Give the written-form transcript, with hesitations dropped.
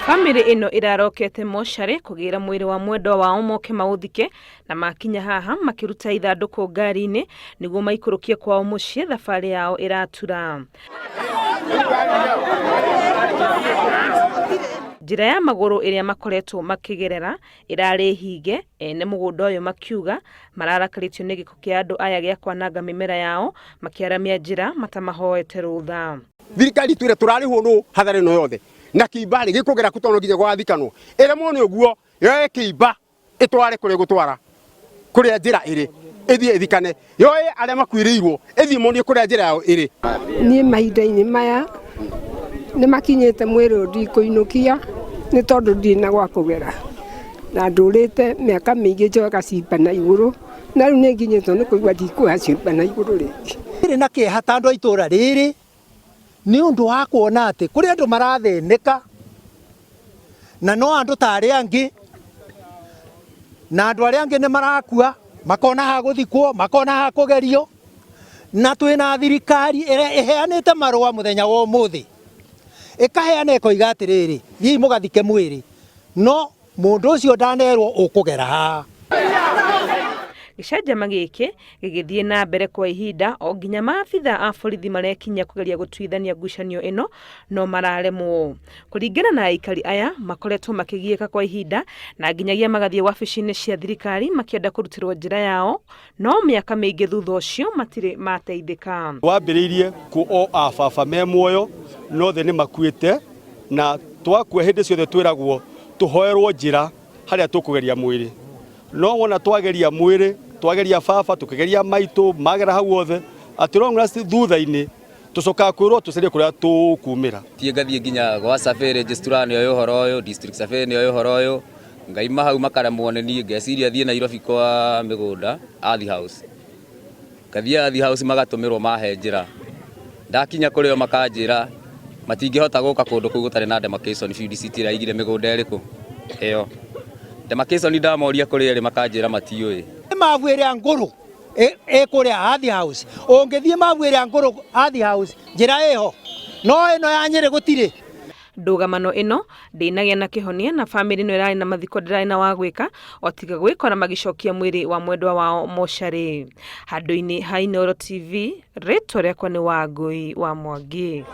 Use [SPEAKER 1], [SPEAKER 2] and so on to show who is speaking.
[SPEAKER 1] Bamĩrĩ ĩno ĩrarokete mocarĩ kũgĩra mwĩrĩ wa mwendwa wao moke maũthike na makinya haha makĩruta ithandũkũ ngari-inĩ nĩguo maikũrũkie kwao mũciĩ thabarĩ yao ĩratura. Njĩra ya magũrũ ĩrĩa makoretwo makĩgerera ĩrarĩ hinge, ene mũgũnda ũyũ makiuga mararakarĩtio nĩ gĩko kĩa andũ aya gĩa kwananga mĩmera yao makĩaramia njĩra matamahoete rũtha.
[SPEAKER 2] Thirikari twire turarihwo nu hathara ino yothe na kiimba ri gikugera ku tono nginya gwathikanwo iremwo ni uguo yoe kiimba itware kuria gutwara kuria njira iri ithie ithikane yoe aria makuiriirwo ithie monie kuria njira yao iri.
[SPEAKER 3] Niĩ mahinda-inĩ maya nĩ makinyĩte mwĩrĩ ũyũ ndikũinũkia nĩ tondũ ndirĩ na gwa kũgera na ndũrĩte mĩaka mĩingĩ njoe gacimba na igũrũ na rĩu nĩ nginyĩtwo nĩ kũigua ndikuoya cimba na igũrũ rĩngĩ.
[SPEAKER 4] Ndĩrĩ na kĩeha ta andũ a itũũra rĩrĩ nĩ ũndũ wa kuona atĩ kũrĩ andũ marathĩnĩka na no andũ ta arĩa angĩ, na andũ arĩa angĩ nĩ marakua makona ha gũthikwo, makona ha kũgerio, na twĩna thirikari ĩrĩa ĩheanĩte marũa mũthenya wa ũmũthĩ, ĩkaheana ĩkoiga atĩrĩrĩ, thiĩi mũgathike mwĩrĩ, no Mũndũ ũcio ndanerwo ũkũgera haha.
[SPEAKER 1] Gĩcanjama gĩkĩ gĩgĩthiĩ na mbere kwa ihinda o nginya maabitha a borithi marekinyia kũgeria gũtuithania ngucanio ĩno no mararemwo. Kũringana na aikari aya makoretwo makĩgiĩka kwa ihinda na nginyagia magathiĩ wabici-inĩ cia thirikari makĩenda kũrutĩrwo njĩra yao no mĩaka mĩingĩ thutha ũcio matirĩ mateithĩka.
[SPEAKER 2] Wambĩrĩirie kũ o a baba me muoyo no othe nĩ makuĩte na twakua hĩndĩ ciothe twĩragwo tũhoerwo njĩra harĩa tũkũgeria mwĩrĩ no wona twageria mwĩrĩ twageria baba tũkĩgeria maitũ magera hau othe atĩ long last thutha-inĩ tũcokaga kwĩrwo tũcarie kũrĩa tũkumĩra.
[SPEAKER 5] Thiĩ ngathiĩ nginya gwa survey registrar nĩoĩ ũhoro ũyũ, district survey nĩoĩ ũhoro ũyũ, ngaima hau makaremwo nĩ niĩ, ngeciria thiĩ Nairobi kwa mĩgũnda Ardhi House. Ngathiĩ Ardhi House magatũmĩrwo mahe njĩra, ndakinya kũrĩ o makanjĩra matingĩhota gũka kũndũ kũu gũtarĩ na demarcation field ĩrĩa aigire mĩgũnda ĩrĩkũ ĩyo. Demarcation ndamoria kũrĩa ĩrĩ makanjĩra matiũĩ.
[SPEAKER 4] Mabu ĩrĩa ngũrũ ĩ kũrĩa Ardhi House, ũngĩthiĩ mabu ĩrĩa ngũrũ Ardhi House njĩra ĩho, no ĩno ya Nyĩrĩ gũtirĩ.
[SPEAKER 1] Ndũgamano ĩno ndĩnagĩa na kĩhonia na bamĩrĩ ĩno ĩrarĩ na mathiko ndĩrarĩ na wa gwĩka o tiga gwĩkora magĩcokia mwĩrĩ wa mwendwa wao mocarĩ. Handũ-inĩ ha Inooro TV, rĩtwa rĩakwa nĩ Wangũi wa Mwangi.